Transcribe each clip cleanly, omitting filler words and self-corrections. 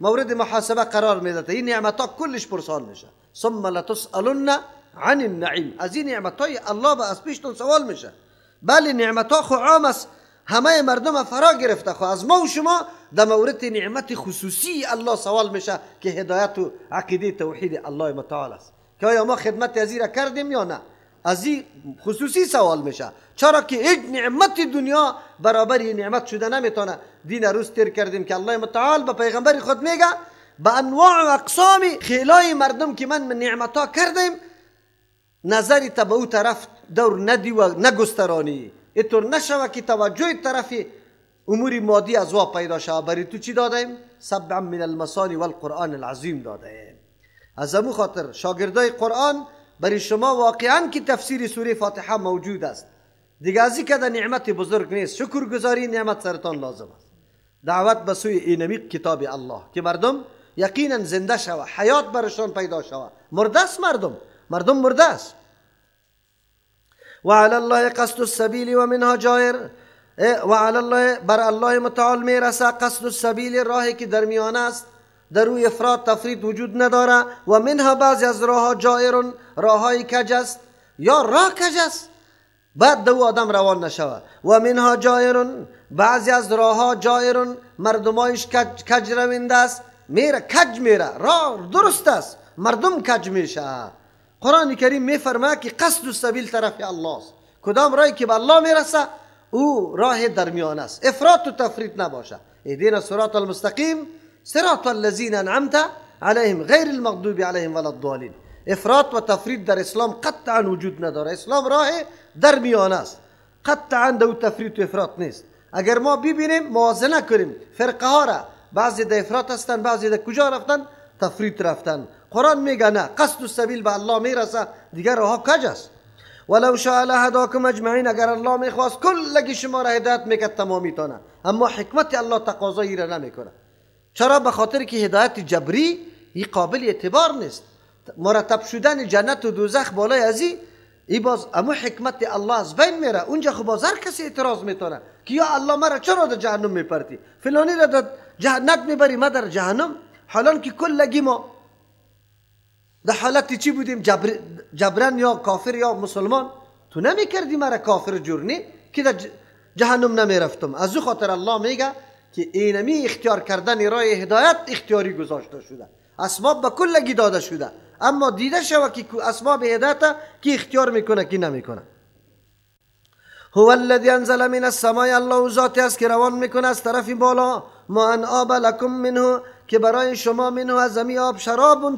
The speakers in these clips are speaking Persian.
مورد محاسبه قرار میده. این نعمت ها کلش پرسان میشه. ثم لتسألن عن النعیم، از این نعمت های الله به از پیشتون سوال میشه. بله نعمت ها خو عام است، همه مردم فرا گرفته، خو از ما و شما در مورد نعمت خصوصی الله سوال میشه که هدایت و عقیده توحید الله متعال است که آیا ما خدمت از را کردیم یا نه. از این خصوصی سوال میشه، چرا که هیچ نعمت دنیا برابر این نعمت شده نمیتونه. دین روز تیر کردیم که الله متعال به پیغمبر خود میگه به انواع و اقسام خیلای مردم که من نعمت ها کردیم نظری تا به او طرف دور ندی و نگسترانی، اینطور نشوه که توجه طرف امور مادی از وا پیدا شوه. برای تو چی دادیم؟ سبع من المثانی والقرآن العظیم دادیم. از امو خاطر شاگردای قرآن برای شما واقعا که تفسیر سوره فاتحه موجود است. دیگه از این که نعمت بزرگ نیست، شکرگزاری نعمت سرتان لازم است. دعوت به سوی اینمی کتاب الله که مردم یقینا زنده شوه، حیات برشان پیدا شوه. مرده است مردم، مردم مرده است. و علی الله قصد السبیل و منها جائر، و علی الله، بر الله متعال میرسه قصد السبیل، راهی که در میانه است، در روی افراط تفرید وجود نداره. و منها بعضی از راه ها جائر، راههای کج است یا راه کج است، بعد دو آدم روان نشوه. و منها جائر، بعضی از راه ها جائر، مردمایش کج رونده است، میره کج میره، راه درست است، مردم کج میشه. قرآن کریم میفرماید که قصد السبیل طرف الله است، کدام راهی که به الله میرسه او راه درمیان است، افراط و تفرید نباشه. اهدنا الصراط المستقیم صراط الذین انعمت علیهم غیر المغضوب علیهم ولا الضالین. افراط و تفرید در اسلام قطعا وجود نداره. اسلام راه درمیان است، قطعا دو تفرید و افراط نیست. اگر ما ببینیم موازنه کنیم فرقه ها را، بعضی در افراط هستن، بعضی در کجا رفتن؟ تفرید رفتن. قرآن میگه نه، قصد السبیل به الله میرسه، دیگر راه کج است. ولو شاء لهداکم اجمعین، اگر الله میخواست کلگی شما را هدایت میکرد تمامیتانه، اما حکمت الله تقاضایی را نمیکنه. چرا؟ به خاطر که هدایت جبری ای قابل اعتبار نیست. مرتب شدن جنت و دوزخ بالای ازی ای باز اما حکمت الله از بین میره. اونجا خب باز هر کسی اعتراض میتونه که یا الله مرا چرا در جهنم میپرتی، فلانی را در جنت میبری ما در جهنم، حالان که کلگی ما در حالت چی بودیم؟ جبران یا کافر یا مسلمان. تو نمیکردی مرا کافر جور که در جهنم نمیرفتم. از او خاطر الله میگه که اینمی اختیار کردن راه هدایت اختیاری گذاشته شده، اسباب به کلگی داده شده، اما دیده شوه که اسباب هدایت کی اختیار میکنه کی نمیکنه. هو الذی انزل من السماء، الله ذاتی است که روان میکنه از طرف بالا، ما ان آب لکم منه، که برای شما منه از امی آب شراب،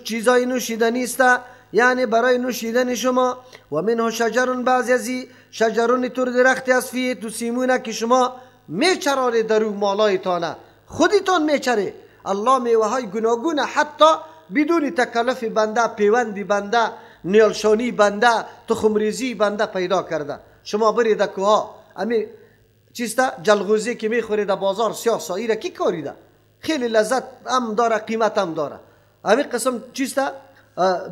چیزای نوشیدنی است، یعنی برای نوشیدن شما. و منه شجر، بعضی از شجرون تور درختی است، فیه تسیمونه، که شما میچرانه در او مالایتانه، خودتان میچره. الله میوه های گوناگونه، حتی بدون تکلف بنده، پیوندی بنده، نیالشانی بنده، تخمریزی بنده پیدا کرده. شما برید در کوها امی چیسته جلغوزی که میخوری در بازار سیاه ساییره کی کاریده، خیلی لذت هم داره، قیمت هم داره. امی قسم چیسته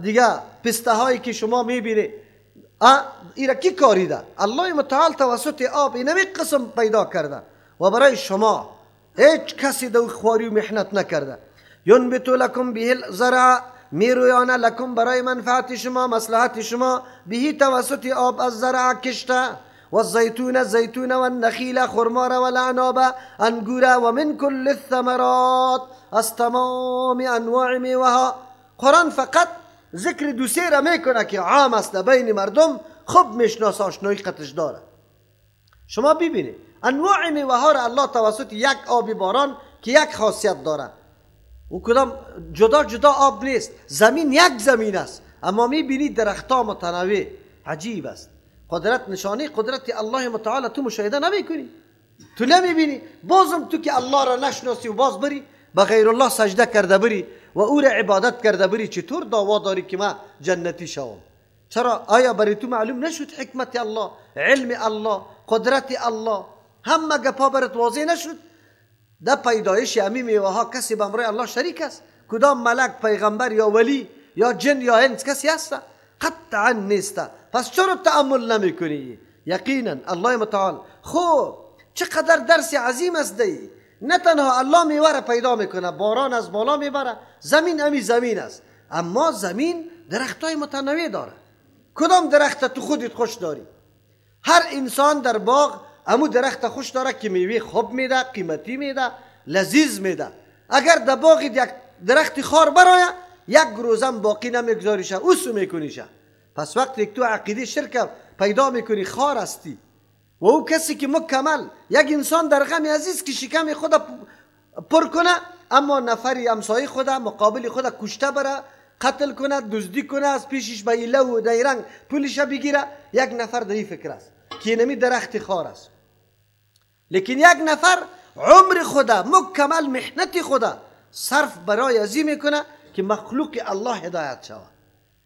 دیگه پسته هایی که شما میبینی ایره کی کاریده؟ الله متعال توسط آب اینمی قسم پیدا کرده و برای شما هیچ کسی دو خواری و محنت نکرده. ینبت لکم به الزرع، میرویانه لکم برای منفعت شما، مصلحت شما، بهی توسط آب از زرع کشته، و الزیتون زیتون، و النخیل خرمار، و العناب انگوره، و من کل الثمرات، از تمام انواع میوه. قرآن فقط ذکر دو سه را میکنه که عام است بین مردم، خوب میشناسه، آشنایی قطش داره. شما ببینید انواع میوه ها را الله توسط یک آب باران که یک خاصیت داره، و کدام جدا جدا آب نیست، زمین یک زمین است، اما میبینید درختها متنوع، عجیب است. قدرت نشانه قدرت الله متعال تو مشاهده نمیکنی، تو نمیبینی. بازم تو که الله را نشناسی و باز بری به غیر الله سجده کرده بری و او را عبادت کرده بری، چطور دعوا داری که ما جنتی شوم؟ چرا؟ آیا برای تو معلوم نشد حکمت الله، علم الله، قدرت الله؟ همه گپا برات واضح نشد؟ در پیدایش امی میوه ها کسی به امرای الله شریک است؟ کدام ملک، پیغمبر یا ولی یا جن یا انس کسی هست؟ قطعا نیست. پس چرا تأمل نمیکنی؟ یقینا الله متعال خب چقدر درس عظیم است دی. نه تنها الله میوه را پیدا میکنه، باران از بالا میبره، زمین امی زمین است، اما زمین درختای متنوع داره. کدام درخت تو خودت خوش داری؟ هر انسان در باغ امو درخت خوش داره که میوه خوب میده، قیمتی میده، لذیذ میده. اگر در باغ یک درخت خار برایه، یک روزم باقی نمیگذاریشه، اوسو میکنیشه. پس وقتی که تو عقیده شرک پیدا میکنی، خار هستی. و او کسی که مکمل یک انسان در غم عزیز که شکم خود پر کنه، اما نفری همسایه خود مقابل خود کشته بره، قتل کنه، دزدی کنه، از پیشش به ایله و دیرنگ پولش بگیره، یک نفر در این فکر است که نمی درخت خار است. لیکن یک نفر عمر خود مکمل محنت خود صرف برای ازی میکنه که مخلوق الله هدایت شود.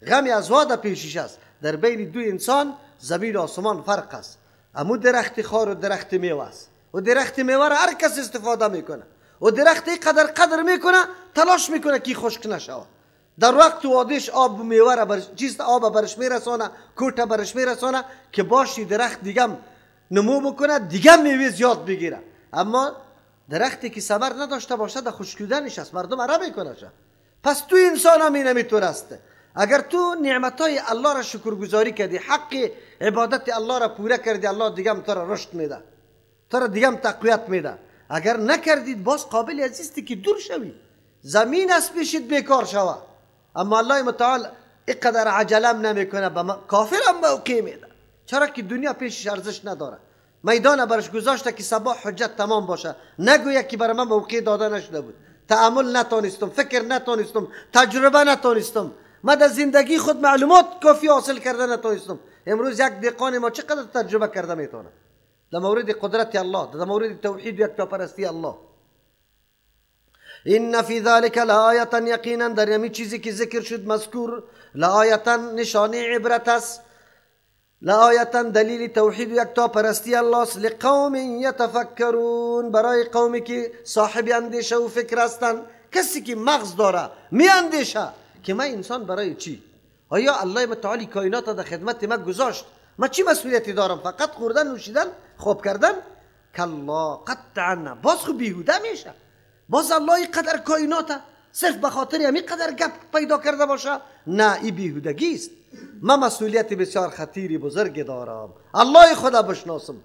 غم از واده پیشش است. در بین دو انسان زمین و آسمان فرق است. امو درخت خار و درخت میوه است، و درخت میوه را هر کس استفاده میکنه، و درخت قدر قدر میکنه، تلاش میکنه که خشک نشود. در وقت وادش آب میوه را چیست آب برش میرسانه، کوټه برش میرسانه که باشی درخت دیگه نمو بکنه، دیگه میوه زیاد بگیره. اما درختی که ثمر نداشته باشه در خشکیدنش است، مردم را میکنه. پس تو انسان هم اینمیطور است. اگر تو نعمتای الله را شکرگزاری کردی، حق عبادت الله را پوره کردی، الله دیگه هم تو را رشد میده، تو را دیگه هم تقویت میده. اگر نکردید باز قابل عزیزتی که دور شوی، زمین از پیشت بیکار شوه. اما الله متعال اینقدر عجلم نمیکنه، به کافر هم موقع میده، چرا که دنیا پیشش ارزش نداره. میدان برش گذاشته که صبح حجت تمام باشه، نگوید که برای من موقع داده نشده بود، تأمل نتانستم، فکر نتانستم، تجربه نتانستم، من در زندگی خود معلومات کافی حاصل کرده نتانستم. امروز یک دهقان ما چقدر تجربه کرده میتونه در مورد قدرت الله، در مورد توحید و یکتاپرستی الله. ان فی ذلک لآیة، یقینا در یمی چیزی که ذکر شد مذکور، لآیة نشانه عبرت است، لآیة دلیل توحید و یکتاپرستی الله است، لقوم یتفکرون، برای قومی که صاحب اندیشه و فکر هستند. کسی که مغز داره می اندیشه که من انسان برای چی؟ آیا الله متعالی کائنات در خدمت ما گذاشت، ما چی مسئولیتی دارم؟ فقط خوردن، نوشیدن، خواب کردن؟ کلا قطعا، باز خو بیهوده میشه. باز الله قدر کائنات صرف به خاطر همین قدر گپ پیدا کرده باشه؟ نه، این بیهودگی است. من مسئولیت بسیار خطیری بزرگ دارم، الله خدا بشناسم،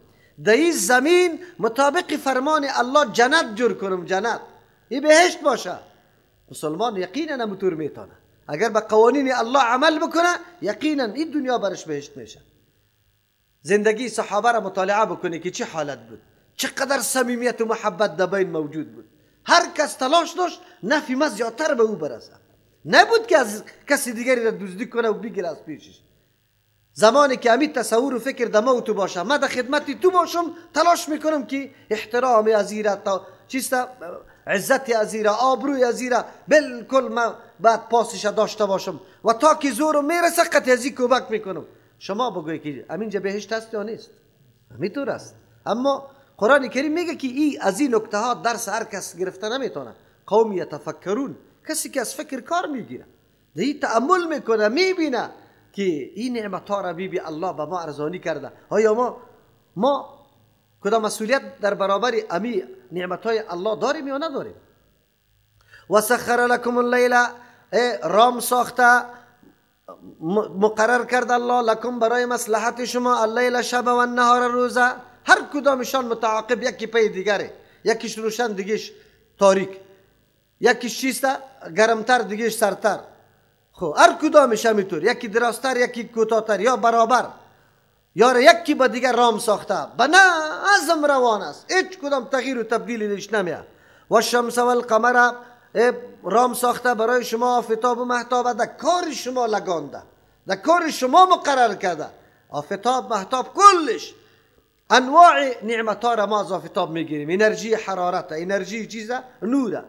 در این زمین مطابق فرمان الله جنت جور کنم، جنت این بهشت باشه. مسلمان یقینا همونطور میتونه، اگر به قوانین الله عمل بکنه یقینا این دنیا برش بهشت میشه. زندگی صحابه را مطالعه بکنه که چه حالت بود، چقدر صمیمیت و محبت در بین موجود بود. هر کس تلاش داشت نفی ما زیادتر به او برسه، نبود که از کسی دیگری را دزدی کنه و بگیره از پیشش. زمانی که همین تصور و فکر در ما و تو باشه، من در خدمت تو باشم، تلاش میکنم که احترام ازیره، تا چیست عزت ازیره، آبروی ازیره، بالکل من بعد پاسش داشته باشم و تا که زورم میرسه قطع ازی کمک میکنم. شما بگوی که همینجا بهشت هست یا نیست؟ همینطور است. اما قرآن کریم میگه که ای از این نکته ها درس هر کس گرفته نمیتونه. قوم یتفکرون، کسی که از فکر کار میگیره، دی تأمل میکنه، میبینه که این نعمت ها را بی الله به ما ارزانی کرده. آیا ما کدام مسئولیت در برابر امی نعمت های الله داریم یا نداریم؟ و سخر لکم اللیل، رام ساخته مقرر کرد الله لکم برای مصلحت شما، اللیل شب و النهار روزه. هر کدامشان متعاقب، یکی پی دیگره، یکیش روشن دیگهش تاریک، یکیش چیست گرمتر دیگهش سرتر. خب هر کدامش همینطور، یکی درازتر یکی کوتاهتر یا برابر، یا یکی با دیگر رام ساخته، به نظم روان است، هیچ کدام تغییر و تبدیلی درش نمیاد. و الشمس و القمر، رام ساخته برای شما آفتاب و مهتاب، در کار شما لگانده، در کار شما مقرر کرده. آفتاب مهتاب کلش انواع نعمت ها را ما از آفتاب میگیریم، انرژی حرارت، انرژی چیزه، نوره،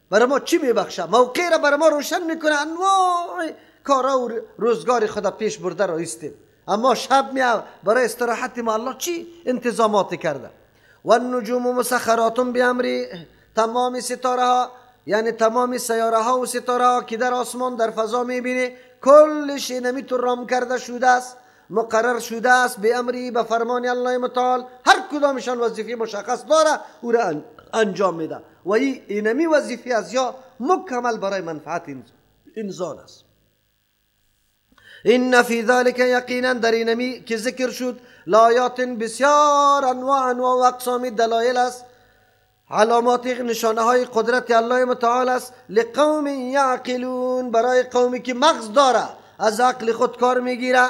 برای ما چی میبخشه، موقع را برای ما روشن میکنه، انواع کارا و روزگار خدا پیش برده را ایستیم. اما شب میاد برای استراحت ما الله چی انتظامات کرده. و النجوم مسخرات بامری، تمام ستاره ها، یعنی تمام سیاره ها و ستاره ها که در آسمان در فضا میبینی، کلش نمیتون رام کرده شده است، مقرر شده است، به امری، به فرمان الله متعال. هر کدامشان وظیفه مشخص داره، او را انجام میده و اینمی وظیفه از یا مکمل برای منفعت انسان است. ان فی ذلک یقینا در اینمی که ذکر شد لآیات بسیار انواع و اقسام دلایل است، علامات نشانه های قدرت الله متعال است، لقوم یعقلون، برای قومی که مغز داره، از عقل خود کار میگیره،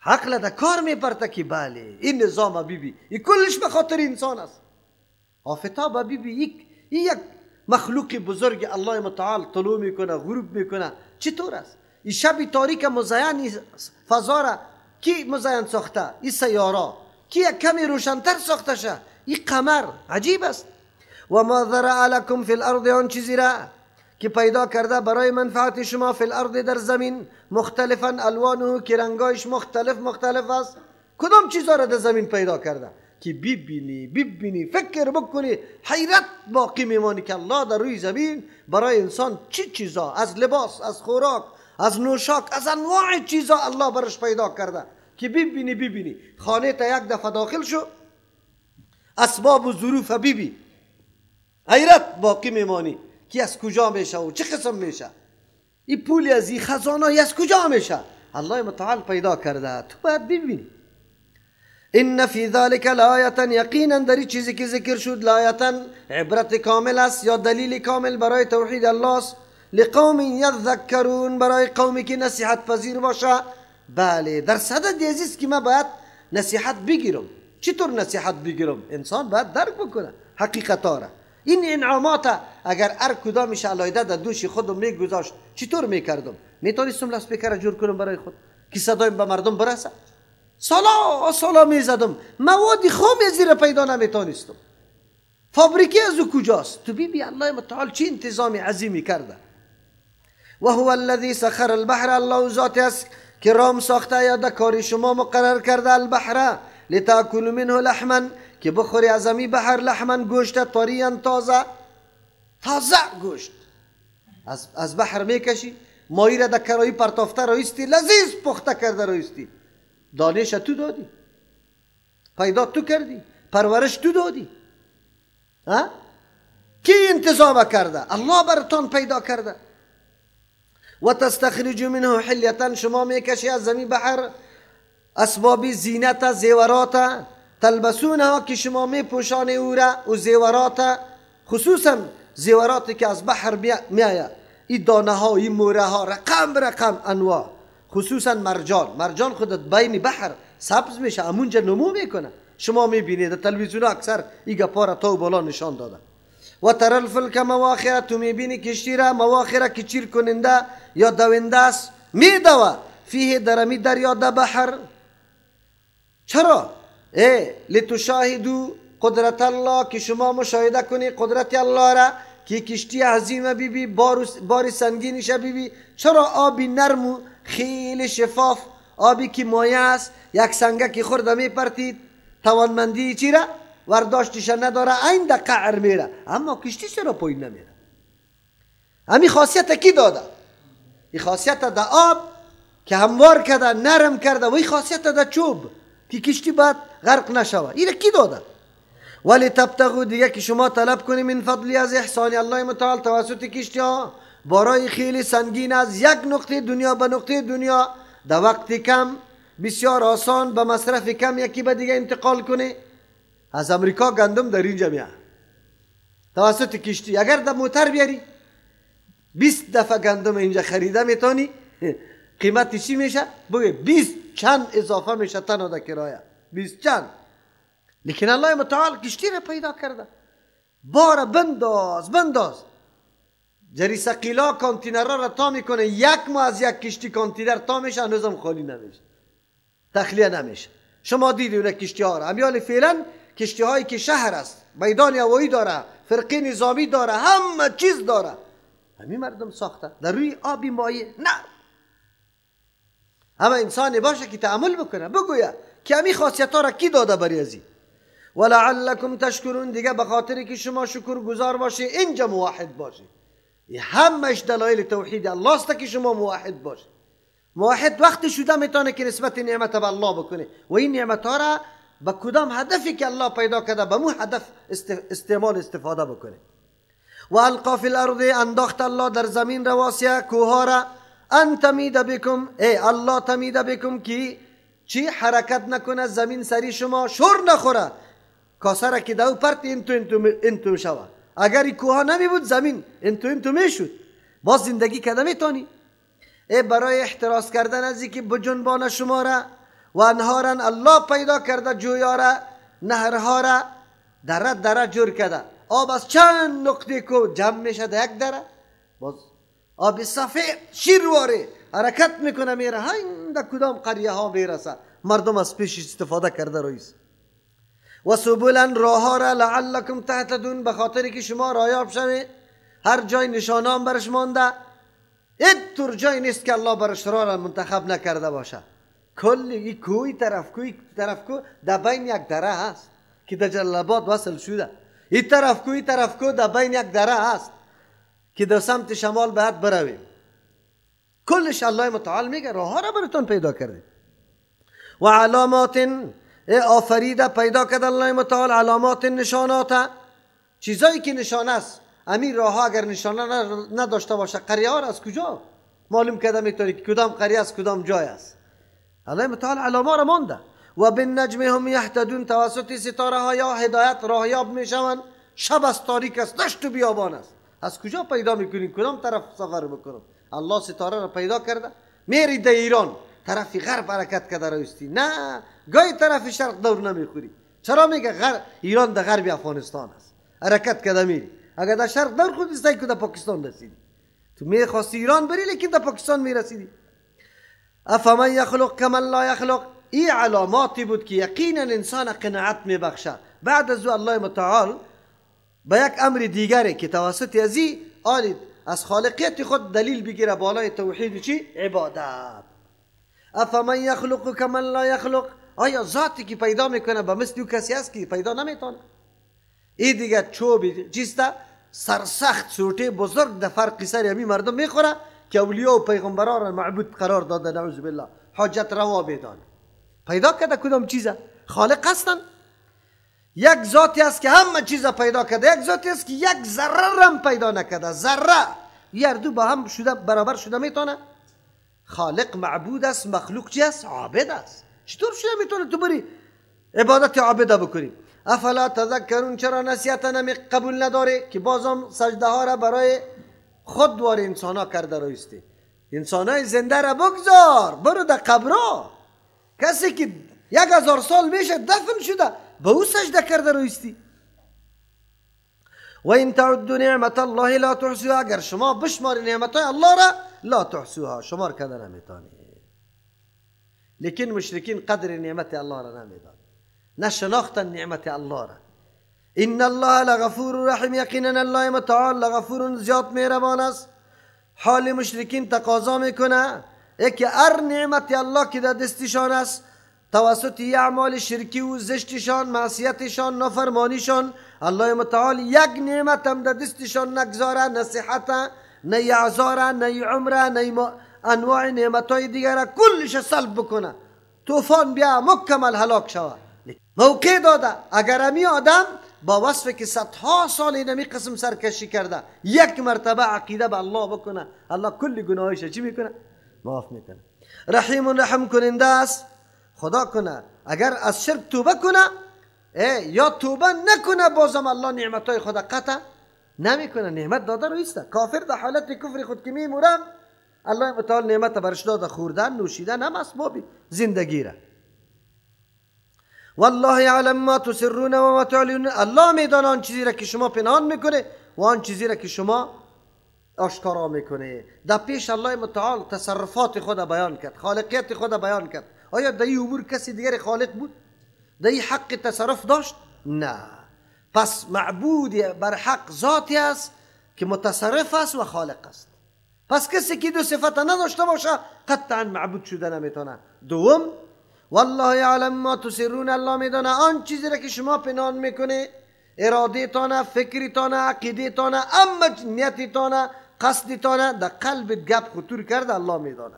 عقل ده کار میپرته که بله این نظام بیبی این کلش به خاطر انسان است. آفتاب بیبی یک مخلوق بزرگ الله متعال طلوع میکنه غروب میکنه، چطور است؟ این شب تاریک مزین فضا را کی مزین ساخته؟ این سیاره کی یک کمی روشنتر ساخته شه؟ این قمر عجیب است. و ما ذرأ لکم فی الارض، آن چیزی را که پیدا کرده برای منفعت شما فی الارض در زمین، مختلفا الوانه که رنگایش مختلف مختلف است. کدام چیزا را در زمین پیدا کرده که ببینی ببینی فکر بکنی حیرت باقی میمانی که الله در روی زمین برای انسان چی چیزا، از لباس، از خوراک، از نوشاک، از انواع چیزا الله برش پیدا کرده که ببینی ببینی. خانه تا یک دفعه داخل شو، اسباب و ظروف ببین، حیرت باقی میمانی که از کجا میشه و چه قسم میشه، این پول از این خزانه از کجا میشه؟ الله متعال پیدا کرده، تو باید ببینی. ان فی ذلک لآیة، یقینا در این چیزی که ذکر شد لآیة عبرت کامل است یا دلیل کامل برای توحید الله است، لقوم یذکرون، برای قومی که نصیحت پذیر باشه. بله در صدد عزیز که من باید نصیحت بگیرم. چطور نصیحت بگیرم؟ انسان باید درک بکنه حقیقت را. این انعامات اگر هر کدامش علیحده در دوش خودم میگذاشت چطور میکردم؟ میتونستم لاسپیکر جور کنم برای خود که صدایم به مردم برسه؟ سالا سالا میزدم، مواد خام زیر پیدا نمیتونستم. فابریکه از او کجاست؟ تو ببین الله متعال چه انتظام عظیمی کرده. و هو الذی سخر البحر، الله ذات است که رام ساخته یا در کار شما مقرر کرده البحر لتاکلوا منه لحما، که بخوری از امی بحر لحما گوشت طریا تازه، تازه گوشت از بحر میکشی، ماهی را در کرایی پرتافته رایستی، لذیذ پخته کرده رایستی. دانش تو دادی، پیدا تو کردی، پرورش تو دادی، ها؟ کی انتظام کرده؟ الله براتان پیدا کرده. و تستخرج منه حلیة، شما میکشی از زمین بحر اسباب زینت زیورات، تلبسونها که شما میپوشانه او را و زیورات، خصوصا زیوراتی که از بحر میآید، این دانه ها، این موره ها، رقم رقم انواع، خصوصا مرجان. مرجان خودت بین بحر سبز میشه، همونجا نمو میکنه. شما میبینید در تلویزیون اکثر این گپا را تا و بالا نشان داده. و تر الفلک مواخره، تو میبینی کشتی را مواخره که چیر کننده یا دونده است، میدوه فیه در امی دریا در بحر. چرا؟ لتشاهدوا قدرت الله، که شما مشاهده کنی قدرت الله را، که کشتی عظیمه بی بی، بار سنگینش بی بی. چرا آبی نرم و خیلی شفاف، آبی که مایع است، یک سنگه که خورده میپرتید توانمندی چی را ورداشتش نداره، این در قعر میره، اما کشتی چرا پایین نمیره؟ همین خاصیت کی داده؟ این خاصیت در آب که هموار کرده نرم کرده، و این خاصیت در چوب که کشتی باید غرق نشوه، این کی داده؟ ولی تبتغوا، دیگه که شما طلب کنی من فضلی از احسان الله متعال توسط کشتی ها، بارای خیلی سنگین از یک نقطه دنیا به نقطه دنیا در وقت کم بسیار آسان به مصرف کم یکی به دیگه انتقال کنه. از امریکا گندم در اینجا میاد توسط کشتی، اگر در موتر بیاری 20 دفعه گندم اینجا خریده میتونی، قیمت چی میشه؟ بگه 20 چند اضافه میشه تنها در کرایه، 20 چند. لیکن الله متعال کشتی را پیدا کرده، بار بنداز بنداز، جری ثقیلا کانتینرها را تا میکنه، یک ماه از یک کشتی کانتینر تا میشه هنوزم خالی نمیشه، تخلیه نمیشه. شما دیدی اون کشتی ها را، امیال فعلا کشتی هایی که شهر است، میدان هوایی داره، فرقه نظامی داره، همه چیز داره، همین مردم ساخته در روی آبی مایع. نه همه انسانی باشه که تعامل بکنه، بگویه که همین خاصیت ها را کی داده بری ازی. ولعلکم تشکرون، دیگه به خاطر که شما شکر گزار باشه، اینجا موحد باشه. همش دلایل توحید الله است که شما موحد باشه. موحد وقتی شده میتونه که نسبت نعمت به الله بکنه و این نعمت ها را به کدام هدفی که الله پیدا کرده به مو هدف استعمال استفاده بکنه. و القا فی الارض، انداخت الله در زمین رواسیه کوها را، ان تمید بکم، ای الله تمید بکم کی چی حرکت نکنه زمین سری شما، شور نخوره، کاسه را که دو پرت اینتو اینتو اینتو شوه. اگر این کوها نمی بود زمین اینتو اینتو میشد، باز زندگی کده میتونی. ای برای احتراز کردن از اینکه بجنبانه شما را، و انهارا الله پیدا کرده جویا را، نهرها را، دره دره جور کرده، آب از چند نقطه کو جمع میشه در یک دره، باز آب سفید شیرواره حرکت میکنه میره هین در کدام قریه ها میرسه، مردم از پیش استفاده کرده رئیس. و سبلا، راه ها را، لعلکم تهتدون، به خاطر که شما رایاب شوید. هر جای نشانه برش مانده، طور جای نیست که الله برش را منتخب نکرده باشه. کل ای کوی طرف کوی طرف کو در بین یک دره هست که در جلال آباد وصل شده، این طرف کوی طرف کو در بین یک دره هست که در سمت شمال باید برویم. کلش الله متعال میگه راه ها را براتون پیدا کرده. و علامات آفریده پیدا کرده الله متعال، علامات نشانات، چیزایی که نشانه است. امیر راه ها اگر نشانه نداشته باشه قریه ها را از کجا معلوم کرده میتونی که کدام قریه از کدام جای است؟ الله متعال علامه را مانده. و بالنجم هم یهتدون، توسط ستاره ها یا هدایت راهیاب میشوند. شب از تاریک است، دشت و بیابان است، از کجا پیدا میکنیم کدام طرف سفر بکنم؟ الله ستاره را پیدا کرده. میری در ایران طرف غرب حرکت کرده روستی، نه گاهی طرف شرق دور نمیخوری. چرا میگه غرب؟ ایران در غرب افغانستان است، حرکت کرده میری. اگر در شرق دور خودی سعی که در پاکستان رسیدی، تو میخواستی ایران بری لیکن در پاکستان میرسیدی. افمن یخلق کمن لا یخلق، این علاماتی بود که یقینا انسان قناعت میبخشه. بعد از او الله متعال به یک امر دیگری که توسط ازی آلید از خالقیت خود دلیل بگیره بالای توحید چی؟ عبادت. افمن یخلق کمن لا یخلق، آیا ذاتی که پیدا میکنه به مثل او کسی است که پیدا نمیتونه؟ این دیگه چوب چیسته سرسخت سوټه بزرگ در فرق سر همی مردم میخوره که اولیا و پیغمبران را معبود قرار داده، نعوذ بالله، حاجت روا بدانه. پیدا کرده کدام چیزه؟ خالق هستن. یک ذاتی است که همه چیز پیدا کرده، یک ذاتی است که یک ذره هم پیدا نکرده. ذره هر دو با هم شده برابر شده میتونه. خالق معبود است، مخلوق چی است؟ عابد است. چطور شده میتونه تو بری عبادت عابده بکنی؟ افلا تذکرون، چرا نصیحت نمی قبول نداره که بازم سجده ها را برای خود وار انسان ها کرده رایستی. انسان های زنده را بگذار برو در قبرها، کسی که 1000 سال میشه دفن شده به او سجده کرده رایستی. و این تعدوا نعمت الله لا تحصوها، اگر شما بشماری نعمت های الله را لا تحصوها، شمار کرده نمیتانی. لیکن مشرکین قدر نعمت الله را نمیدان، نشناختن نعمت الله را. ان الله لغفور رحیم، یقینا الله متعال لغفور زیاد مهربان است. حال مشرکین تقاضا میکنه که هر نعمت الله که در دستشان است توسط اعمال شرکی و زشتشان، معصیتشان، نافرمانیشان، الله متعال یک نعمت هم در دستشان نگذاره، نصیحت، نه اعذار، نه عمره، نه انواع نعمتهای دیگر، کلش سلب بکنه، طوفان بیا مکمل هلاک شود. موقع داده اگر امی آدم با وصف که صدها سال اینمی قسم سرکشی کرده یک مرتبه عقیده به الله بکنه، الله کل گناهش چی میکنه؟ معاف میکنه. رحیم رحم کننده است. خدا کنه اگر از شرک توبه کنه یا توبه نکنه بازم الله نعمتهای خدا قطع نمیکنه، نعمت داده رو ایسته. کافر در حالت کفر خود که میمورم الله متعال نعمت برش داده، خوردن نوشیدن هم اسباب زندگی را. والله یعلم ما تسرون و ما تعلنون، الله میدانه آن چیزی را که شما پنهان میکنه و آن چیزی را که شما آشکارا میکنه. در پیش الله متعال تصرفات خود بیان کرد، خالقیت خود بیان کرد. آیا در این امور کسی دیگر خالق بود؟ در این حق تصرف داشت؟ نه. پس معبود بر حق ذاتی است که متصرف است و خالق است. پس کسی که دو صفت نداشته باشه قطعا معبود شده نمیتونه. دوم، والله یعلم ما تسرون، الله میدانه آن چیزی را که شما پنهان میکنه، اراده تانه، فکری تانه، عقیده تانه، اما نیتی تانه، قصد تانه، در قلبت گپ خطور کرده الله میدانه.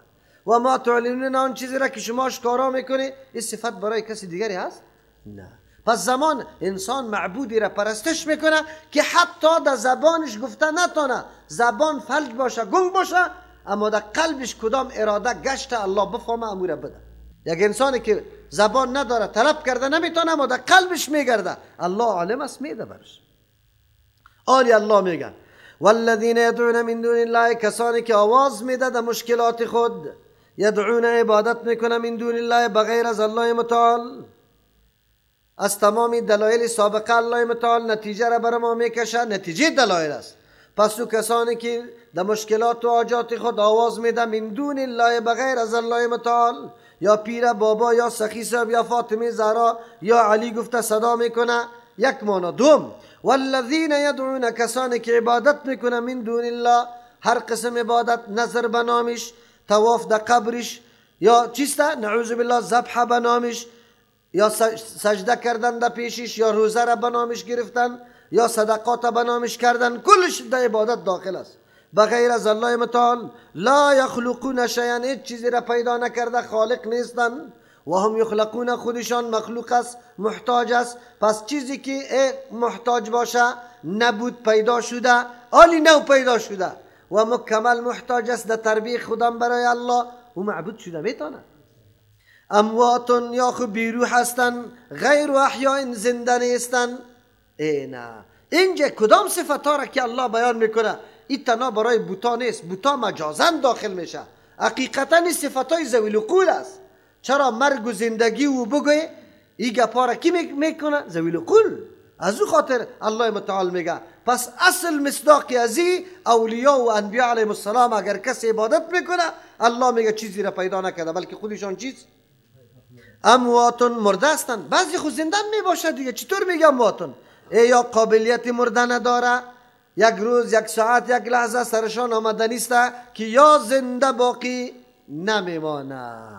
و ما تعلنون، آن چیزی را که شما اشکارا میکنه. این صفت برای کسی دیگری هست؟ نه. پس زمان انسان معبودی را پرستش میکنه که حتی در زبانش گفته نتانه، زبان فلج باشه، گنگ باشه، اما در قلبش کدام اراده گشت الله بفهمه امور بده. یک انسانی که زبان نداره، طلب کرده نمیتونه، اما در قلبش میگرده، الله عالم است، میده برش. آلی الله میگه والذین یدعون من دون الله، کسانی که آواز میده در مشکلات خود، یدعون عبادت میکنه من دون الله بغیر از الله متعال. از تمام دلایل سابقه الله متعال نتیجه را بر ما میکشه، نتیجه دلایل است. پس او کسانی که در مشکلات و حاجات خود آواز میده من دون الله بغیر از الله متعال، یا پیر بابا یا سخی صاحب یا فاطمه زهرا یا علی گفته صدا میکنه، یک معنا. دوم والذین یدعون، کسانی که عبادت میکنه من دون الله، هر قسم عبادت، نظر بنامش، طواف در قبرش، یا چیسته نعوذ بالله ذبح بنامش، یا سجده کردن در پیشش، یا روزه را بنامش گرفتن، یا صدقات بنامش کردن، کلش در عبادت داخل است. بغیر از الله متعال لا یخلقون شیئا، هیچ چیزی را پیدا نکرده، خالق نیستن، و هم یخلقون، خودشان مخلوق است، محتاج است. پس چیزی که محتاج باشه نبود پیدا شده، آلی نو پیدا شده و مکمل محتاج است در تربیه خودم برای الله، و معبود شده میتونه. اموات یا خو بیروح هستن، غیر احیاء زنده نیستن. ای نه، اینجا کدام صفت ها را که الله بیان میکنه این تنها برای بوتا نیست، بوتا مجازا داخل میشه، حقیقتا این صفت های ذوی العقول است. چرا مرگ و زندگی و بگوی این گپا را کی میکنه؟ ذوی العقول. از او خاطر الله متعال میگه پس اصل مصداق ازی اولیاء و انبیاء علیهم السلام، اگر کسی عبادت میکنه الله میگه چیزی را پیدا نکرده، بلکه خودشان چیز اموات مرده هستند. بعضی خود زنده میباشد دیگه، چطور میگه اموات؟ ای یا قابلیت مرده نداره، یک روز یک ساعت یک لحظه سرشان آمده نیست که یا زنده باقی نمیمانه.